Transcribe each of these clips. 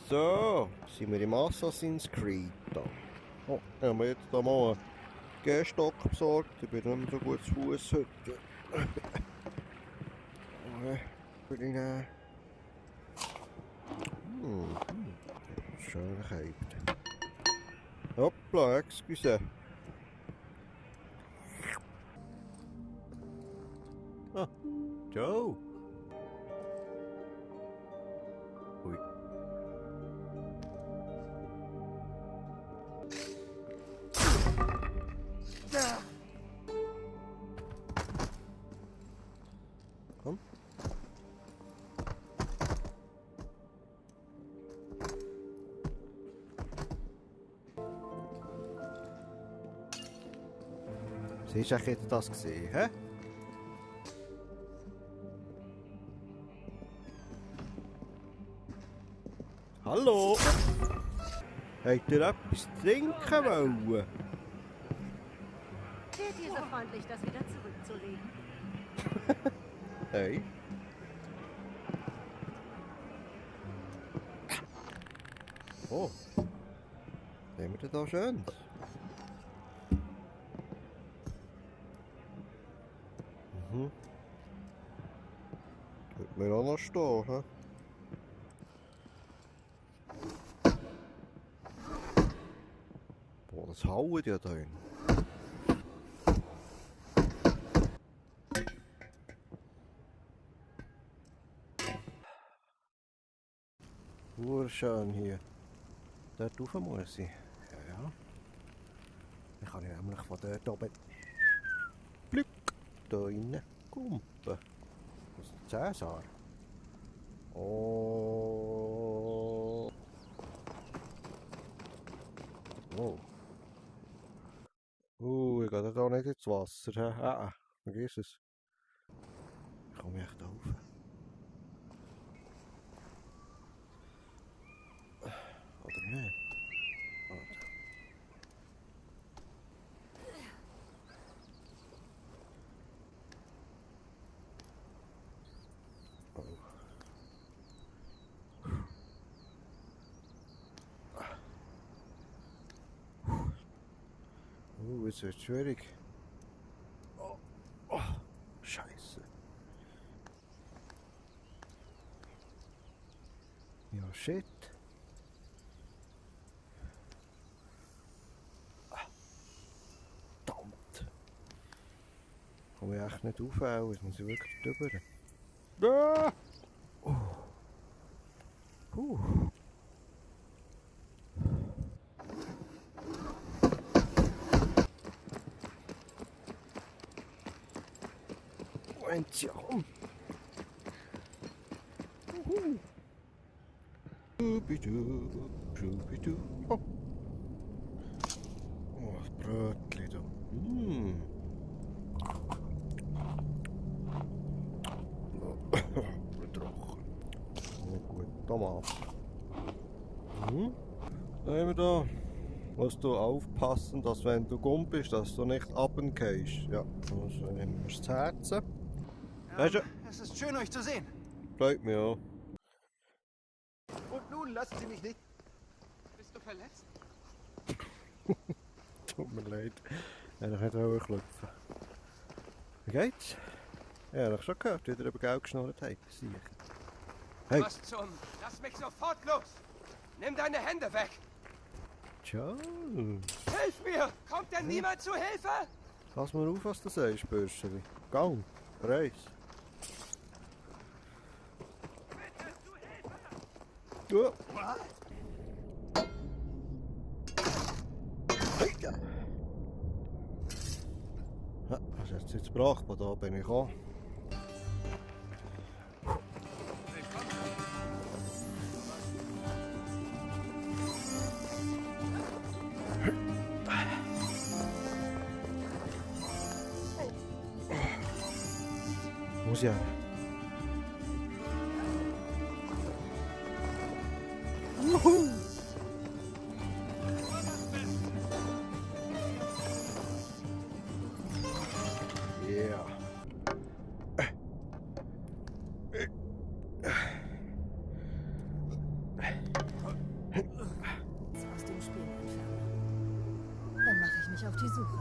So, sind wir im Assassin's Creed da. Oh, haben wir jetzt da mal einen Gehstock besorgt. Ich bin nicht mehr so gut zu Fuß heute. Will ich nehmen? Schönheit. Hoppla, excuse. Ah, Joe. Ui. Komm. Siehst du, ich hätte das gesehen, hä? Hallo? Habt ihr etwas zu trinken wollen? Wärt ihr so freundlich, das wieder zurückzulegen? Hey. Oh. Was haben wir denn da Schönes? Könnte mir auch noch stehen, hä? Boah, das haut ja da hin. Urschön hier. Dort rauf muss ich. Ja. Dann kann ich nämlich von dort oben Glück da rein kumpen. Was ist der Cäsar? Oh. Oh. Ich gehe da nicht ins Wasser. Vergiss es. Ich komme echt rauf. Oder nicht? Warte. Jetzt wird es schwierig. Oh, Scheiße. Ja, shit. Verdammt. Komme ich echt nicht rauf, jetzt muss ich wirklich drüber. Ah! Momentchen. Schubidu. Oh. Oh, das Brötchen da. Trocken. Nicht gut. Tomat. Da haben wir da. Musst du aufpassen, dass wenn du gumm bist, dass du nicht runtergehst. Ja, also nehmen wir das Herz. Weißt du? Es ist schön, euch zu sehen. Freut mich auch. Und nun lassen Sie mich nicht. Bist du verletzt? Tut mir leid. Ich hätte auch klopfen. Wie geht's? Ja, ich schon gehört, wie ihr über Geld geschnurrt habt. Hey! Was zum... Lass mich sofort los! Nimm deine Hände weg! Ciao! Hilf mir! Kommt denn niemand zu Hilfe? Pass mal auf, was du sagst, Bürscheli. Gang! Reis! Bitte zu Hilfe! Ja. Ja, was hat es jetzt gebracht? Da bin ich auch. Muss ja. Juhu! Yeah. Aus dem Spiel entfernen. Dann mache ich mich auf die Suche.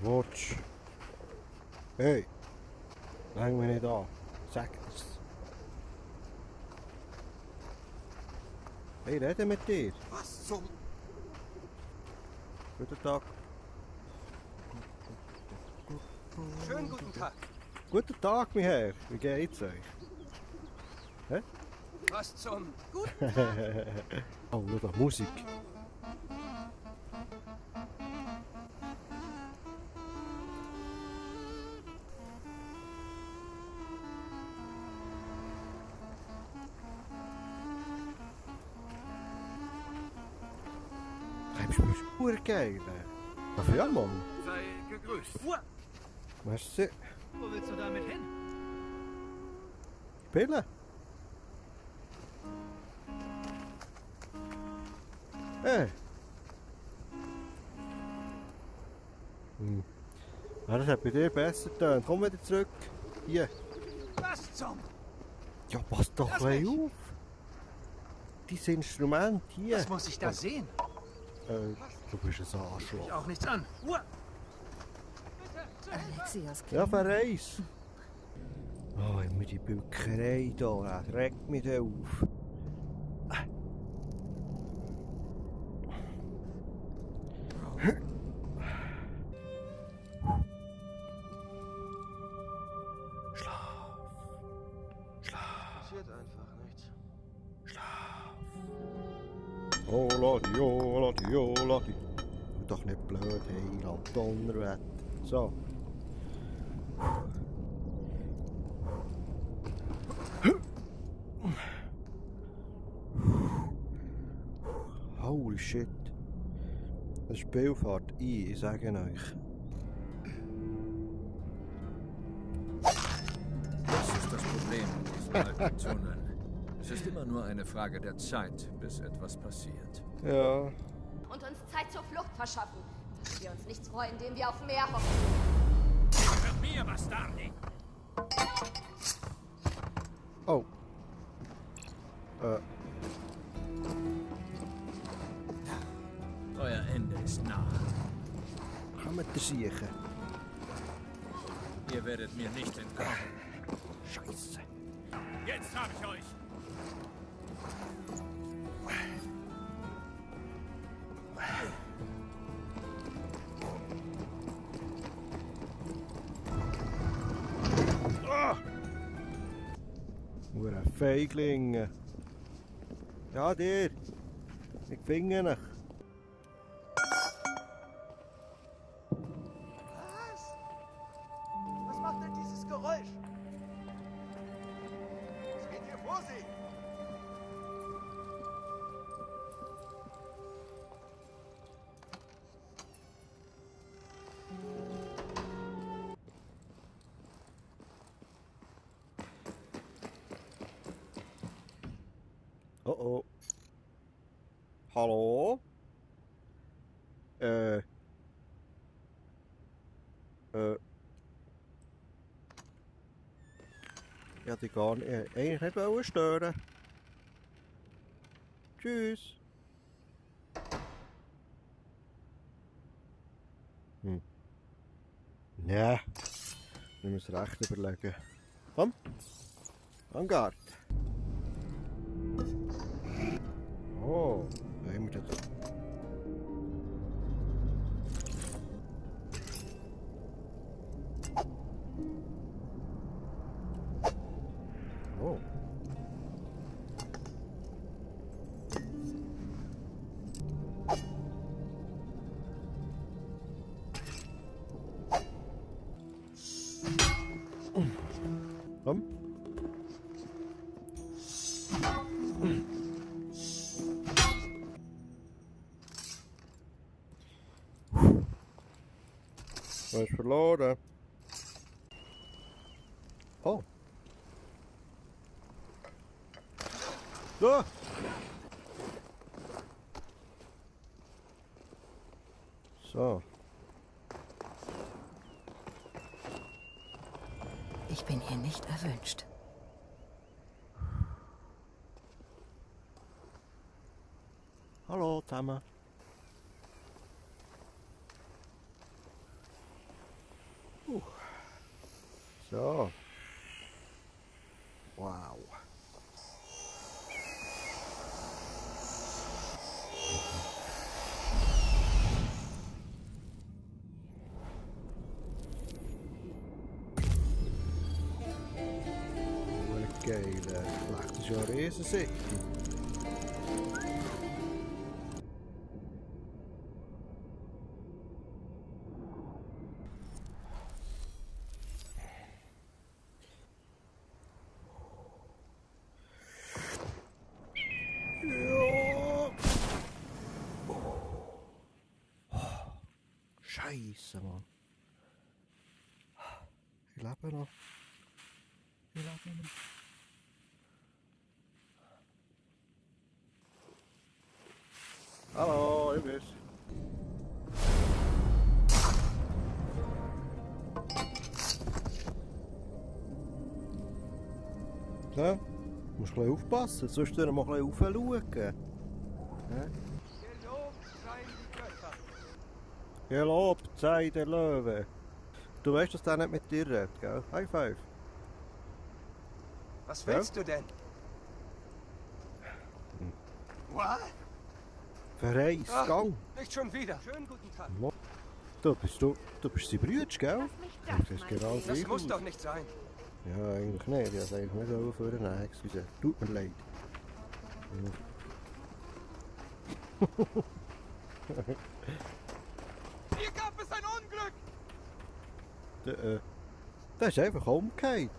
Watch. Hey. Häng mich nicht an. Sag es. Hey, rede mit dir. Was zum... Guten Tag. Schönen guten Tag. Guten Tag, mein Herr. Wie geht's euch? Hä? Was zum... Oh, schau doch, Musik. Bleibst du mir Spur geil? Ach ja, Mann. Sei gegrüßt. Merci. Wo willst du damit hin? Pille. Hey. Ja, das hat bei dir besser getan. Komm wieder zurück. Hier. Was zum... Ja, pass doch Lass gleich mich. auf. Dieses Instrument hier. Was muss ich da sehen? Du bist ein Arschloch. Auch nichts an. Alexias Ja, Kind. verreis. Oh, immer die Bückerei da. Das regt mich da auf. Passiert einfach nichts. Oh, Ladi, oh, Ladi, oh, Ladi. Doch nicht blöd, hey, lass Donnerwetter. So. Holy shit. Das Spiel fährt ein, ich sage euch. Das ist das Problem mit diesen alten Tunneln. Es ist immer nur eine Frage der Zeit, bis etwas passiert. Ja. Und uns Zeit zur Flucht verschaffen. Machen wir uns nichts vor, indem wir auf Meer hoffen. Hört mir, Bastardi! Oh. Euer Ende ist nah. Kann man das siechen? Ihr werdet mir nicht entkommen. Scheiße. Jetzt habe ich euch! Nur ein Feigling. Ja, dir. Ich finde ihn. Was? Was macht denn dieses Geräusch? Seht ihr vor sich? Oh oh. Hallo? Ich hätte gar nicht, eigentlich nicht wollen stören. Tschüss. Nee. Wir müssen recht überlegen. Komm. Angard. Oh, da haben wir das. Oh. Komm. Du hast verloren. Oh. So. So. Ich bin hier nicht erwünscht. Hallo zusammen. So. Wow. Geil, vielleicht ist ja eine Riesensitte. Scheiße, Mann. Ich lebe noch. Ich lebe noch. Hallo, ich bin's. Ja, musst ein bisschen aufpassen, sonst mal ein bisschen raufschauen. Ja? Gelobt seien die Götter. Gelobt sei der Löwe. Du weißt, dass der nicht mit dir redet, gell? High five. Was willst du denn? What? Verreis, gang. Nicht schon wieder. Schönen guten Tag. Du bist sein Brütsch, gell? Das ist genau Das gleich muss aus. doch nicht sein. Ja, eigentlich nicht. Ich wollte eigentlich nicht vornehmen. Excuse. Tut mir leid. Hier gab es ein Unglück. Der ist einfach umgekehrt.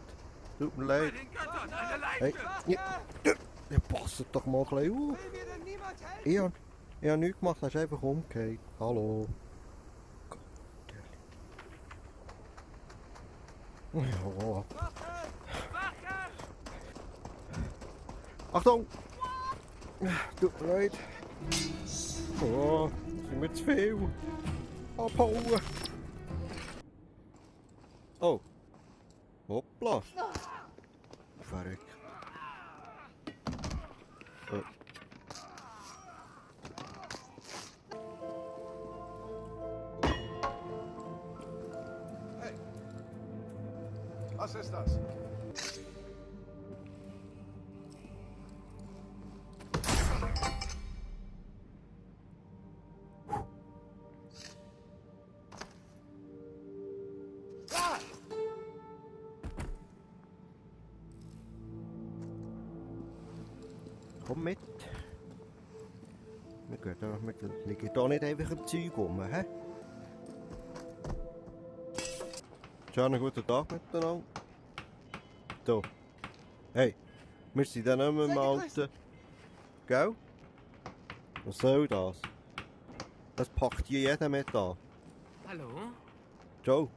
Tut mir leid. Den Göttern eine Hey, ja, passt doch mal ein bisschen auf. Will mir denn niemand helfen? Ich habe nichts gemacht, er ist einfach umgekehrt. Hallo. Gott. Ja. Wache! Achtung! Tut mir leid. Oh, sind wir zu viel. Abhauen. Oh. Hoppla. Verrückt. Was ist das? Komm mit. Wir liegen hier nicht einfach im Zeug rum, hä? Schönen guten Tag miteinander. So. Hey, wir sind dann nicht mehr im Alten. Gell? Was soll das? Das packt hier jeder mit an. Hallo? Joe.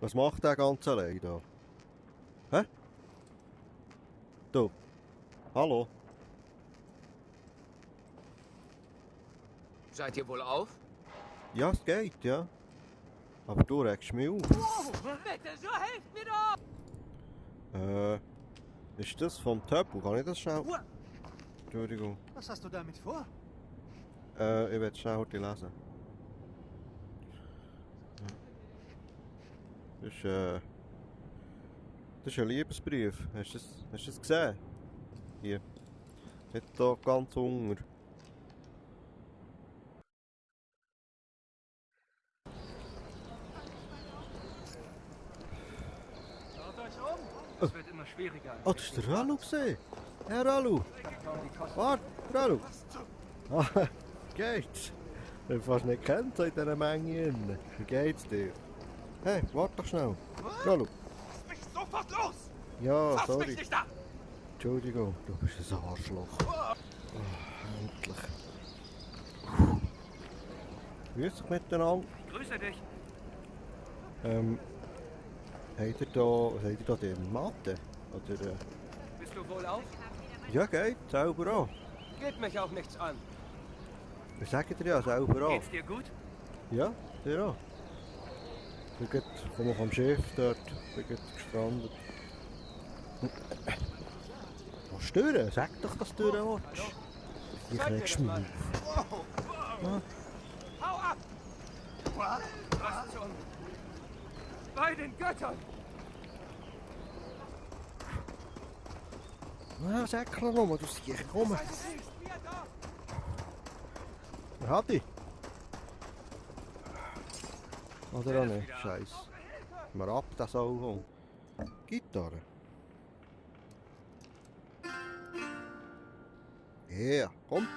Was macht der ganz allein da? Hä? Du. Hallo. Seid ihr wohl auf? Ja, es geht, ja. Aber du regst mich auf. Bitte, so helft mir doch! Ist das vom Töpfel? Kann ich das schnell? Entschuldigung. Was hast du damit vor? Ich werde schnell heute lesen. Das ist ein Liebesbrief. Hast du das gesehen? Hier. Nicht da ganz unten. Schaut euch um! Es wird immer schwieriger. Oh, das war der Ralu gesehen. Ja, Ralu. Warte, Ralu. Ah, geht's? Ich habe fast nicht kennt in dieser Menge. Wie geht's dir? Hey, warte doch schnell. Ralu. Lass mich sofort los! Ja, Fass sorry. mich nicht an! Entschuldigung, du bist ein Arschloch. Oh, endlich. Grüß dich miteinander. Ich grüße dich. Habt ihr da den Mathe? Oder, Bist du wohl auf? ja, geht, selber auch. Geht mich auch nichts an. Ich sage dir ja, selber auch. Geht's dir gut? Ja, dir auch. Ich komme vom Schiff dort, bin gestrandet. Was stören? Sag doch, dass du willst. Ich Zeig mir regst das mich mal. auf. Hau ab! Was zum... Bei den Göttern! Ja, säckle nochmal, du sicher, komm. Seid es nicht! Wir da! Wer hat die? Oder auch nicht? Scheiße. Mal ab, das Sauhund. Gitarre. Ja, komm.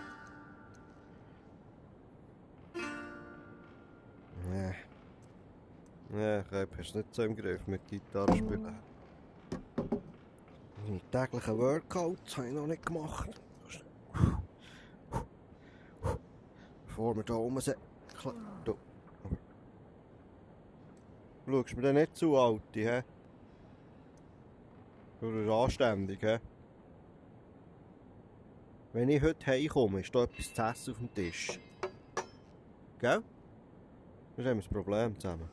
Nee. Nee, ich habe es nicht so im Griff mit Gitarre spielen. Meine täglichen Workouts habe ich noch nicht gemacht. Bevor wir da oben sind. Du. Schaust mir denn nicht zu, Alte, hä? Du bist anständig, hä? Wenn ich heute heimkomme, ist da etwas zu essen auf dem Tisch. Gell? Dann haben wir ein Problem zusammen.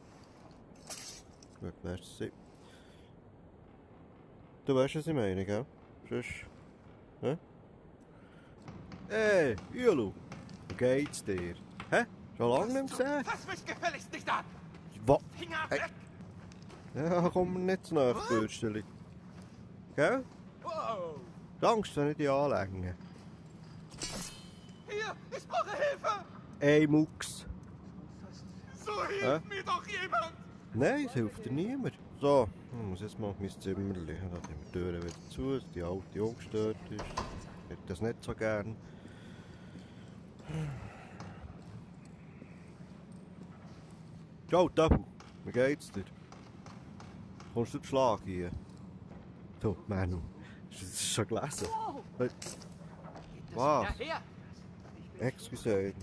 Gut, merci. Du weißt, was ich meine, gell? Sonst... Hä? Hey, Julu! Wie geht's dir? Hä? Schon lange nicht gesehen? Fass mich gefälligst nicht an! Was? Finger Hey. weg! Ja, komm nicht zu nahe, Bürsteli. Gell? Wow! Du Angst, wenn ich dich anlänge. Hier! Ich brauche Hilfe! Ey, Mucks. So hilft mir doch jemand! Nein, es hilft dir niemand. So, ich muss jetzt mal auf mein Zimmer liegen. Da haben wir die Türen wieder zu, dass die alte ungestört ist. Ich hätte das nicht so gern. Ciao, Tabu. Wie geht's dir? Kommst du zu Schlag hier? Du, Manu. Hast du das schon gelesen? Was? Daher! Excuse.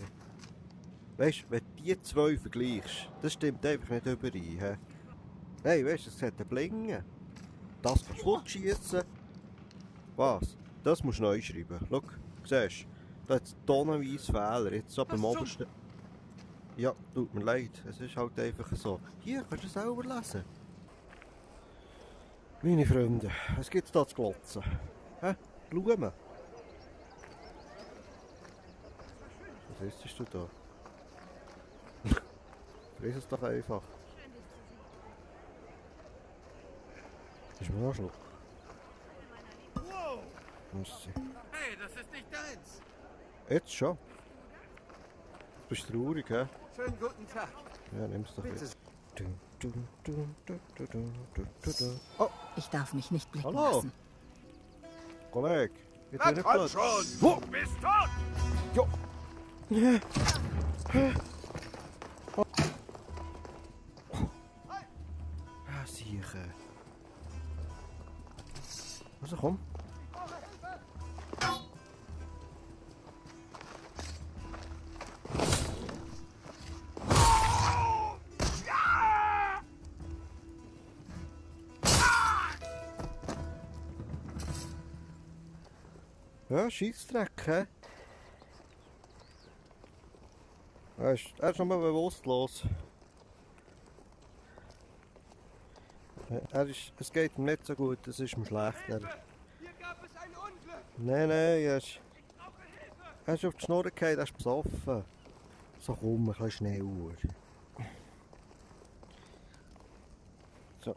Weißt du, wenn du die zwei vergleichst, das stimmt einfach nicht überein. He? Hey, weißt du, es hat einen Blingen. Das kannst du schießen. Was? Das musst du neu schreiben. Schau, siehst du? Da hat es tonnenweise Fehler. Jetzt so beim obersten. Ja, tut mir leid. Es ist halt einfach so. Hier, kannst du es selber lesen. Meine Freunde, was gibt es da zu glotzen? Hä? Blumen? Was isst du da? Friss es doch einfach. Ist mir auch Schluck. Merci. Hey, das ist nicht deins! Jetzt schon? Du bist traurig, hä? Schönen guten Tag! Ja, nimm's doch jetzt. Oh, Ich darf mich nicht blicken hallo! lassen. Kollege, jetzt Na bin ich komm platt. schon! Wo? Du bist tot! Jo! Ah, sicher. Also komm. Ja, Scheissdreck, hä? Er ist noch mal bewusstlos. Es geht ihm nicht so gut, es ist ihm schlecht. Hier gab es ein Unglück! Nein, er ist Ich brauche Hilfe! auf die Schnur gefallen, er ist besoffen. So komm, ein bisschen schneller. So.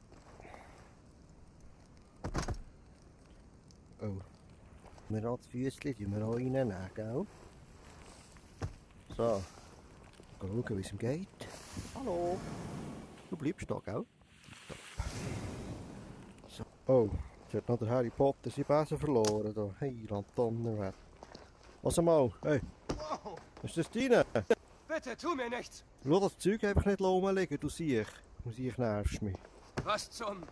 Oh. Wir haben das Füßchen, die wir auch reinnehmen, gell? So. Schauen, wie es ihm geht. Hallo. Du bleibst da, gell? So. Oh, jetzt hat noch der Harry Potter seinen Besen verloren. Da. Hey, Lanternenwert. Lass mal, hey. Wow! Ist das deine? Bitte, tu mir nichts! Schau das Zeug einfach nicht rumliegen, du siehst. Du siehst, nervst mich. Was zum...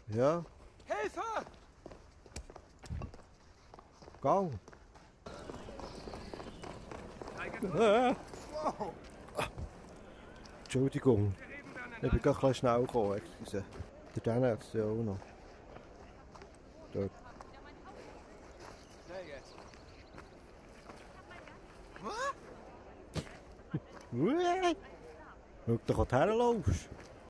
Ja, Hilfe! gang. Entschuldigung, ich bin gerade ein bisschen schnell gekommen, excuse. Der Dan hat es ja auch noch. Dort. Schnell jetzt! Schau doch, wo du herlaufst.